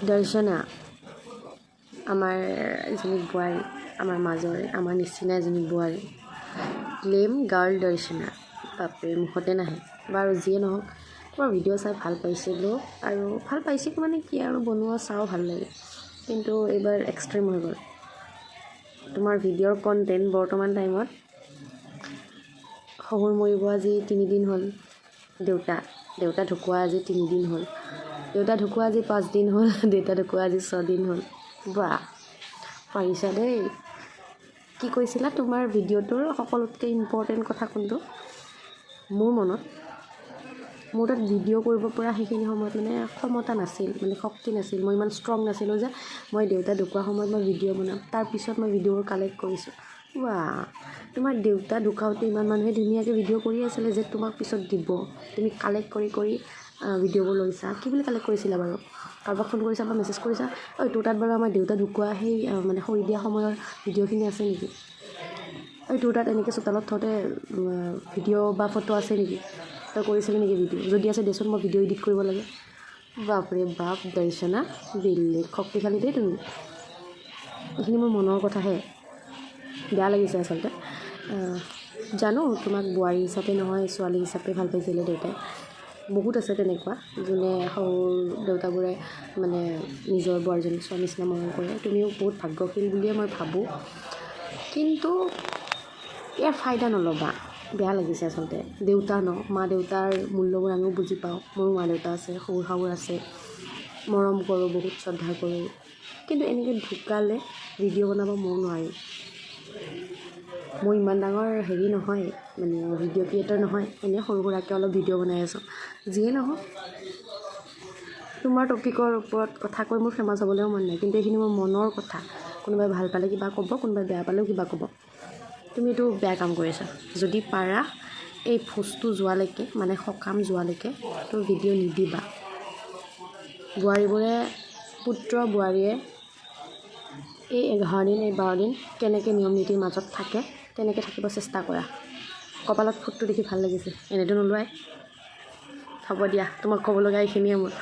দৰ্শনা, আমাৰ এজনী বোৱাৰী, আমাৰ মাজৰে, আমাৰ নিচিনা এজনী বোৱাৰী, গ্লেম গাৰ্ল দৰ্শনা। বাপৰে, মুখতে নাহে। বাৰু যিয়ে নহওক, তোমাৰ ভিডিঅ' চাই ভাল পাইছিলোঁ। আৰু ভাল পাইছিলোঁ মানে কি আৰু, বনোৱা চাওঁ ভাল লাগে, কিন্তু এইবাৰ এক্সট্ৰিম হৈ গ'ল তোমাৰ ভিডিঅ'ৰ কণ্টেণ্ট। বৰ্তমান টাইমত শহুৰ মৰিব আজি 3 দিন হ'ল, দেউতা দেউতা ঢুকোৱা আজি 3 দিন হ'ল, দেউতা ঢুকোৱা আজি 5 দিন হ'ল, দেউতা ঢুকোৱা আজি 6 দিন হ'ল। বাহ, পাৰিছা দেই। কি কৈছিলা, তোমাৰ ভিডিঅ'টোৰ সকলোতকৈ ইম্পৰ্টেণ্ট কথা কোনটো? মোৰ মনত, মোৰ তাত ভিডিঅ' কৰিব পৰা সেইখিনি সময়ত মানে ক্ষমতা নাছিল, মানে শক্তি নাছিল। মই ইমান ষ্ট্ৰং নাছিলোঁ যে মই দেউতা ঢুকোৱা সময়ত মই ভিডিঅ' বনাম। তাৰপিছত মই ভিডিঅ'বোৰ কালেক্ট কৰিছোঁ। বাহ, তোমাৰ দেউতা ঢুকাওঁতে ইমান মানুহে ধুনীয়াকৈ ভিডিঅ' কৰি আছিলে যে তোমাক পিছত দিব, তুমি কালেক্ট কৰি কৰি ভিডিঅ'বোৰ লৈছা। কি বুলি কালেক্ট কৰিছিলা বাৰু? কাৰোবাক ফোন কৰিছা বা মেছেজ কৰিছা, "ঐ, তোৰ তাত বাৰু আমাৰ দেউতা ঢুকোৱা সেই মানে খৰি দিয়া সময়ৰ ভিডিঅ'খিনি আছে নেকি? ঐ, তোৰ তাত এনেকৈ চোতালত থওঁতে ভিডিঅ' বা ফটো আছে নেকি? তই কৰিছিলি নেকি ভিডিঅ'? যদি আছে দেচোন, মই ভিডিঅ' এডিট কৰিব লাগে।" বাপৰে বাপ, দৰ্শনা, বেলেগ শক্তিশালী দেই তুমি। এইখিনি মোৰ মনৰ কথাহে, বেয়া লাগিছে আচলতে। জানো, তোমাক বোৱাৰী হিচাপে নহয়, ছোৱালী হিচাপে ভাল পাইছিলে দেউতাই। বহুত আছে তেনেকুৱা, যোনে শহুৰ দেউতাবোৰে মানে নিজৰ বোৱাৰীজনীক ছোৱালী নিচিনা মৰম কৰে। তুমিও বহুত ভাগ্যশীল বুলিয়ে মই ভাবোঁ, কিন্তু ইয়াৰ ফাইদা নল'বা। বেয়া লাগিছে আচলতে। দেউতা ন, মা দেউতাৰ মূল্যবোৰ আমিও বুজি পাওঁ। মোৰো মা দেউতা আছে, শহুৰ শাহুৰ আছে, মৰম কৰোঁ, বহুত শ্ৰদ্ধা কৰোঁ। কিন্তু এনেকৈ ঢুকালে ভিডিঅ' বনাব ময়ো নোৱাৰিম। মই ইমান ডাঙৰ হেৰি নহয়, মানে ভিডিঅ' ক্ৰিয়েটৰ নহয়, এনেই সৰু সুৰাকৈ অলপ ভিডিঅ' বনাই আছোঁ। যিয়ে নহওক, তোমাৰ টপিকৰ ওপৰত কথা কৈ মোৰ ফেমাছ হ'বলৈও মন নাই, কিন্তু এইখিনি মোৰ মনৰ কথা। কোনোবাই ভাল পালে কিবা ক'ব, কোনোবাই বেয়া পালেও কিবা ক'ব। তুমি এইটো বেয়া কাম কৰিছা। যদি পাৰা, এই ভোজটো যোৱালৈকে, মানে সকাম যোৱালৈকে তোৰ ভিডিঅ' নিদিবা। বোৱাৰীবোৰে, পুত্ৰ বোৱাৰীয়ে এই 11 দিন, এই 12 দিন কেনেকৈ নিয়ম নীতিৰ মাজত থাকে, তেনেকৈ থাকিব চেষ্টা কৰা। কপালত ফুটটো দেখি ভাল লাগিছে, এনেইতো নোলোৱাই। হ'ব দিয়া, তোমাক ক'ব লগা এইখিনিয়ে মোৰ।